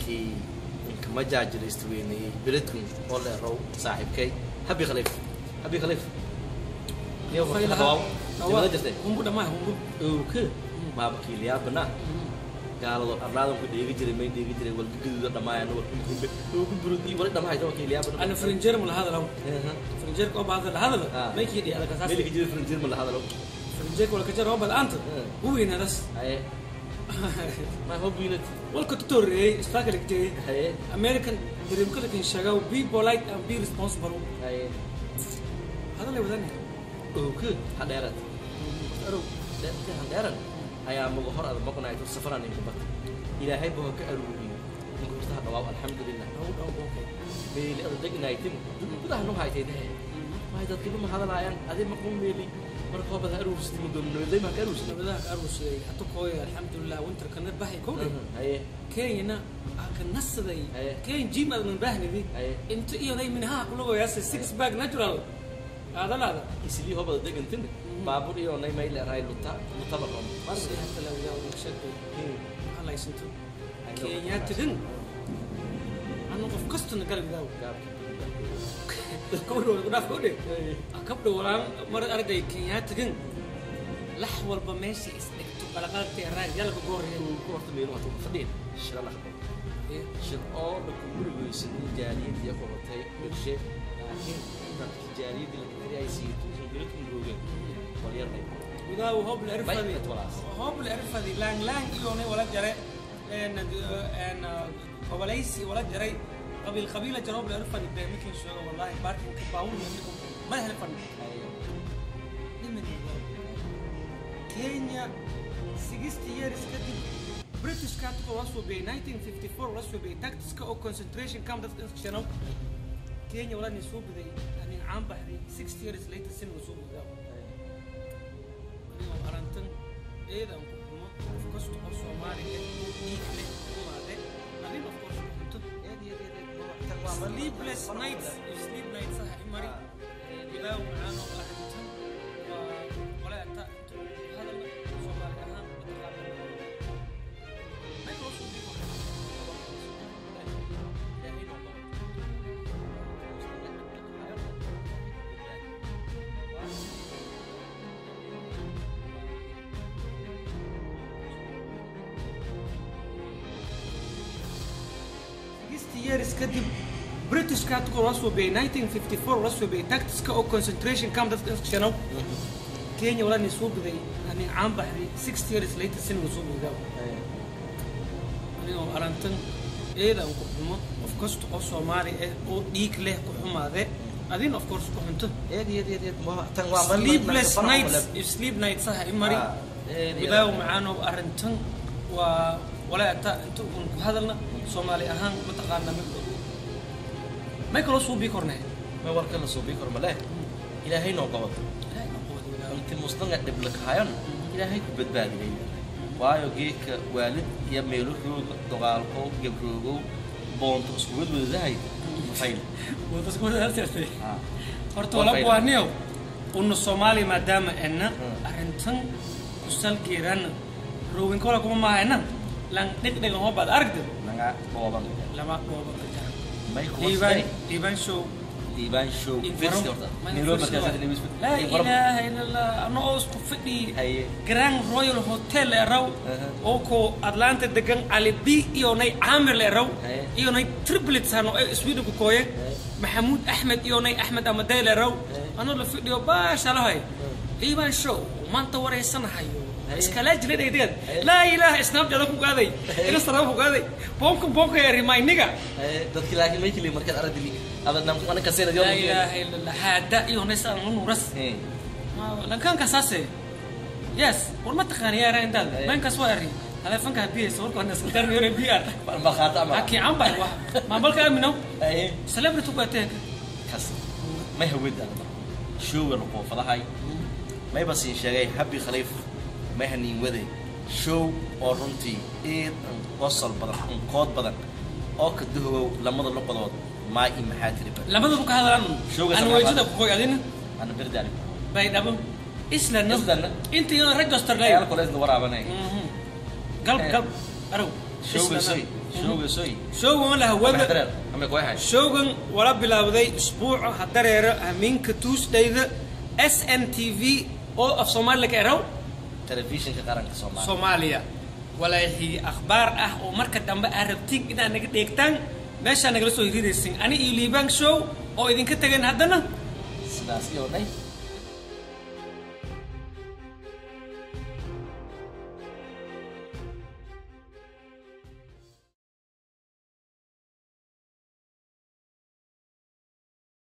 Lankii inkama jaajilaysta weynayey beledkun oo leerow saaxiibkay Habi Khaliif. Habi Khaliif, nimada jirtay. Humbu dhammaa humbu. Owka maabakiiliyaabana gaalado arlaadan ku dheegi jiray, may dheegi jiray walgaduuda dhammaayana walhumbe ugu burudi wali dhammaayta wakiiliyaabana. Ana frinjeer ma lahadalo, frinjeerka oo bahadal lahadalo maykii dhihi adag asaas. Melika jira frinjeer ma lahadalo. Frinjeerka wala kajar oo bal aanta huweynadas. Haye, ma hubinat. Walka tutoreeyey isfaaka lagjeeyey. Haye. American dreamka lakin sheegaw, be polite and be responsible. Haye. Hadalay wadane. Owka ha dheerad. Arow. Inta ha dheeran ayaa maga hor aad maqnayto safaran inka bat ilaahay baa ka aruuriyo inka horta ha dhawaaw, alxamdulilah. Dhow dhow bookay. Meeli ada degnaytim gudaha nu haytay dahe waay dadkiiba ma hadalaayaan adi maqun meeli marka hoobad ha aruursatay madoon ma ka aruursatay. Nabadaha ka aruursaday hata kooya, alxamdulilah, winterkana baxay kowdhe. Haye. Kenyana aa ka nasaday. Haye. Kenya gym aad baahnidi. Haye. Inta iyoday minaha kulagoyaase six pack natural aadalaada. Islii hoobada degantin baabuur iyo nay may leerahay luta lutaba rom. Si hata la wiyaa sheegay halaysanto Kenya tigan anu qof kastana garab daaw kowdhow dhaaf kowdhe kabdho walaan mar arday Kenya tigan lax walba meesha isdhigto qalaqaltay raag yalka gooraya. Horta meel waxa fadhiin shira la qabo shir oo la kumurugeysan jaaliyadii qabatay birshe, laakiin dadka jaaliyadii la katiriyay siituusan beledkun roogeen walyarnay. Widaa hoob la erfadi. Bay walaas. Hoob la erfadi lang lang iyoonay wala jare een een gobolaysi wala jaray qabiil qabiila jare hoob la erfadi bee mikin sheego wallahi parking baawur ma helfan dhimin. Kenya 60 years kadib Britishka hata la suubiyay 1954 la suubiyay tacticska oo concentration camp dadka inta shano Kenya wala ni suubiday ani caan baxday 60 years later sin la suubiday. Anigoo arantan eedan ku xumo qof kasta oo Soomaali ah oo dhiig leh umaade adin of course ku xunto sleepless nights, sleep nights ah imari bilaaw macaan oo arrintan waa wala inta hadal Soomaali ahaan mataqaana may kala soo dhigo. Ilaahay noo qabo. 60 years kadib Britishka hata la suubiyay 1954 la suubiyay tacticska oo concentration camp dadka inta shano Kenya wala ni suubiday ani caan baxday 60 years later sin la suubiday. Anigoo arantan eedan ku xumo qof kasta oo Soomaali ah oo dhiig leh ku xumaade adin of course ku xunto sleepless nights, sleep nights ah imari bilaaw macaan oo arrintan waa wala inta inta un ku hadalna Soomaali ahaan mataqaana may kaloo suubi kornay. Ma warka la suubi karo male, ilaahay noo qabad. Ilaahay noo qabad bilaaw. Inti muslimka dhib la kahayan ilaahay ku badbaadiyay, waayo geedka waalid iyo meelo rooga dagaalko gabroogow boonto isku wadwadahay mafayl. Wada isku wada halteertay horta wala buwaaniyo unu Soomaali maadaama enna arrintan ku salgeerana roowin kola kuma maahayna lan dhigdhigan hoo baad aragtay. Naga booban. Lama dhooba ka jara. May Diiban kuwasday. Diiban show. Diiban show first horta Nairobi markaas Nairobi. Laa ilaaha ila allah, ano oo isku fadhi Haye. Grand Royal Hotel ee raw oo ko Atlanta degan Ali B iyo nay Caamir le raw Haye. iyo nay triplets hano ee Sweden ku kooye Haye. Maxamuud Axmed iyo nay Axmed Amadey le raw. Haye. Ano la fadhiyo baashalahay Iiban show maanta wareysanahayo. Haye. Iskala jiray degan. Haye. Laa ilaaha Snapchat ku qaaday, Instagram ku qaaday, bonko bonko ee remind-niga. Dadki laakiin may kili markaad aragtili adadna ana kaseen. Laa ilaaha ila allah haada iyo nay saan nuras lankan kasaase yes war ma taqaani yaa intaad Haye. mankaas waa arri taleefanka bs warka waa naskarniyo br. Markhaati ama hakii canbay wax maamalka aaminow. Haye. Celebrity ku atee. Kas may hawada showga la qoofadahay may bas in sheegay Habi Khaliif may hanin waday show oo runtii eed qosol badan kood badan oo ka duhow lamada luqadood maa i maxaa tiri ba. Labaduba ka hadlaan. Showga aan saxaafadda. Weejida ku qoy adina. Ana berdaali. Baydhabo islana. Islana. Inta iyadoo register lay ayaal kale isla waraabanay. Galb Eh. galb arow. Showga soy, showga soy. Showgan la hawada. Dareer ama ku hay. Showgan wala bilaawday isbuuca ha dareero hameenka Tuesdayda SNTV oo af Soomaali ka eraw Telefishinka qaranka Soomaaliya. Soomaaliya. Walaahi akhbaar ah oo marka dambe aad rabtiin inaad naga dheegtaan, meeshaa nagala soo hiriiraysin, ani iyo Liibaan Show oo idinka tageen haddana sidaas iyo dhay.